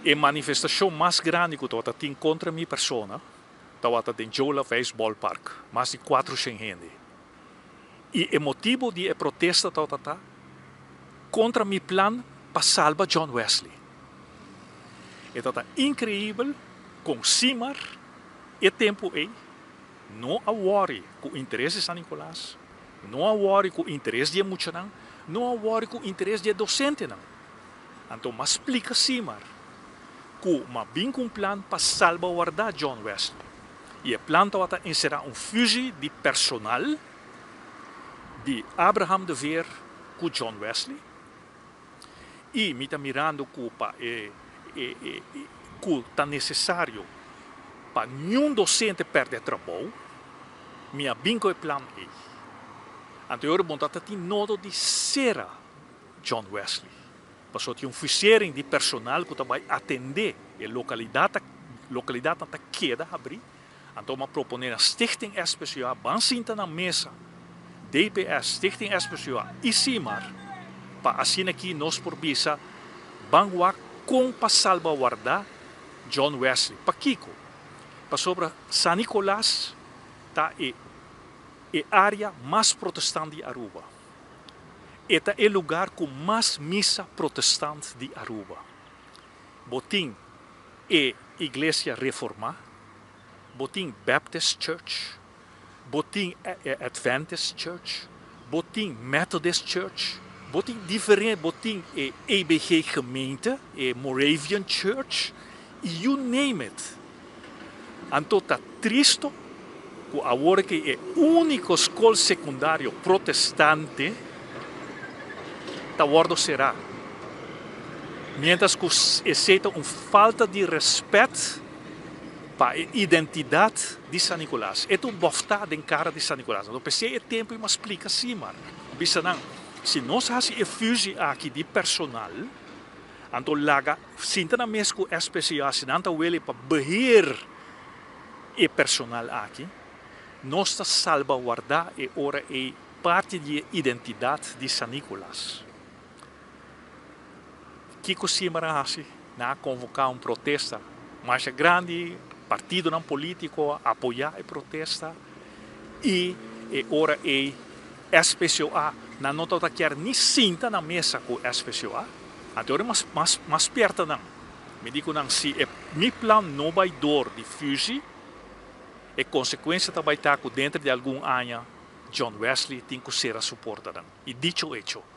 E manifestacion mas grandi cu tabatin contra mi persona tabata den Joe Laveist Ballpark, mas di 400 hende. Y e motibo di e protesta tabata contra mi plan pa salba John Wesley. E tabata increibel con Simar e tempo ey no a worry cu interes di San Nicolas, no a worry cu interes di muchanan, no a worry cu interes di docentenan. Anto, m'a splica Simar cu m'a bin cu un plan pa salvaguarda John Wesley. Y e plan tabata encera un fusie di personal di Abraham de Veer cu John Wesley. Y mi ta mirando cu pa e cu ta necesario pa ningun docente perde trabou, mi a bin cu e plan ey. Anto bo no tin nodi di sera John Wesley. Paso tin un fusering di personal cu bay atende e localidad ta keda habri. Anto m'a propone na Stichting SPCA, ban sinta na mesa, DPS, Stichting SPCA y Simar, pa asina aki nos por bisa, ban wak con pa salvaguarda John Wesley. Pakico? Pasobra San Nicolas ta e area mas protestant di Aruba. E ta e lugar cu mas misa protestant di Aruba. Bo tin e Iglesia Reforma, bo tin Baptist Church, bo tin Adventist Church, bo tin Methodist Church, bo tin diferente, bo tin e EBG gemeente, e Moravian Church, you name it. Anto ta tristo cu awor cu e unico scol secundario protestante ta wordo sera. Mientras cu esey ta un falta di respet pa e identidad di San Nicolas. E ta un bofta den cara di San Nicolas. Anto, p'esey e tempo m'a splica Simar. Bisa nan, si nos haci e fusie aki di personal, anto laga sinta na mes cu SPCA, si nan ta willing pa beheer e personal aki, nos ta salvaguarda e ora e parti di identidad di San Nicolas. Kico Simar a haci? Nan a convoca un protesta mas grandi, partidonan politico apoya e protesta y e ora e SPCA nan no tabata kier ni sinta na mesa cu SPCA. Anto mas perto nan. Mi di cu nan, si e mi plan no bay door di fusie, e consecuencia ta bay ta cu denter di algun aña John Wesley tin cu sera su porta. Y dicho hecho.